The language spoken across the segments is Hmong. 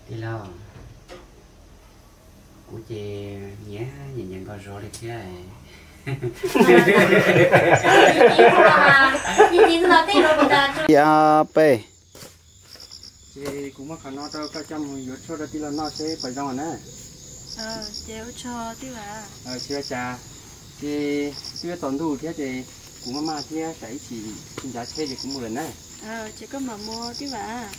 Tij laug, kuv ces nyiam nyiam nyiam nkauj zog li thiab. Ces kuv muab qhov no rau koj coj mus yuav tshuaj rau tij laug noj seb puas zoo na. Ces ua tsaug tij laug. Tsis ua cas, ces twb yuav tsaus ntuj thiab ces kuv maj maj thiab tsam ib chim tsis ncav tsheb ces kuv mus lawm na. Ces koj mam mus tij laug.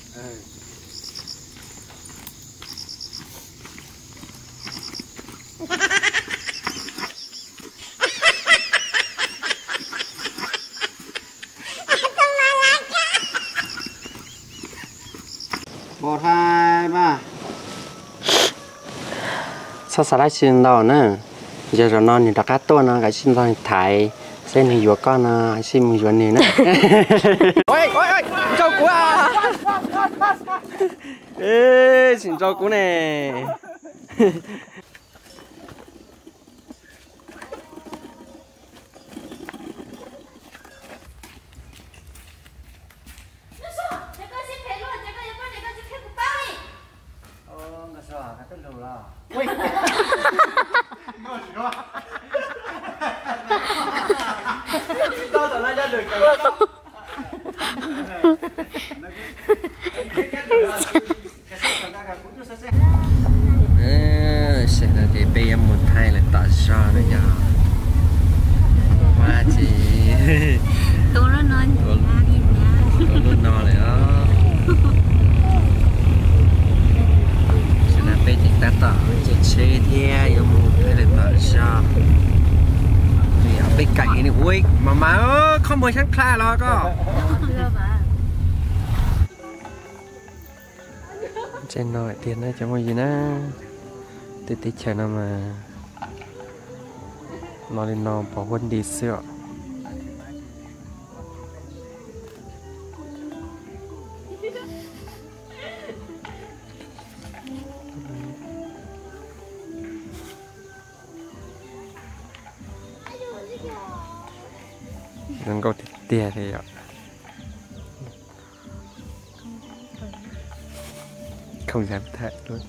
Txhob xav dab tsi ntau na, yog zaum no nws rov qab tuaj no kav tsij nrog nws thaiv, seb nws yuav koj no kav tsij mus yuav nws na. Tsis nrau kuv, tsis nrau kuv ne. Tam sim no ces peb yuav mus thaij lawv tom zos na yom. Mas ces tua lub no lawm os. Tam sim no peb ces tab tom caij tsheb thiab yuav mus thaij lawv tom zos. Peb kaim ua mas mas, kho muag xyab plha los koj. Ntshe no tiag na cov phooj ywg na, tej teb chaws no mas no li no pom huab nti xwb os. Zoo nkauj tiag tiag li yom. Không dámถ่ายluôn.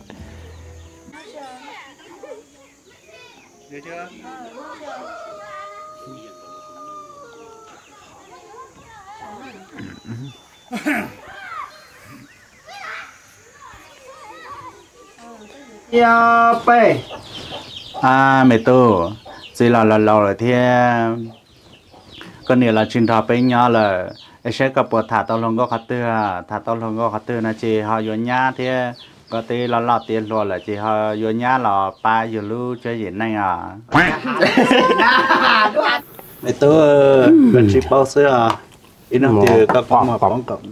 Peb, me tub, txiv los laus laus lawm thiab, koj niam los tsis nrog peb nyob lawm, es saib koj puas tham tau hluas nkauj qhov twg, tham tau hluas nkauj qhov twg no ces ho yuav nyab thiab, koj twb loj loj tiav hluas lawm ces ho yuav nyab los pab yug lub cuab yim neej os. Me tub, koj tsis paub xwb os, ib hnub twg koj pom pom kom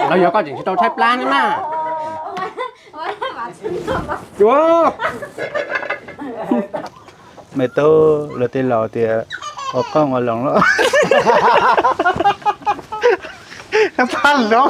Los yog koj tseem tsis tau tshaib plab ne mas. Me tub, luag tej laus tias ua qoob ua loo lawm. Pab loo.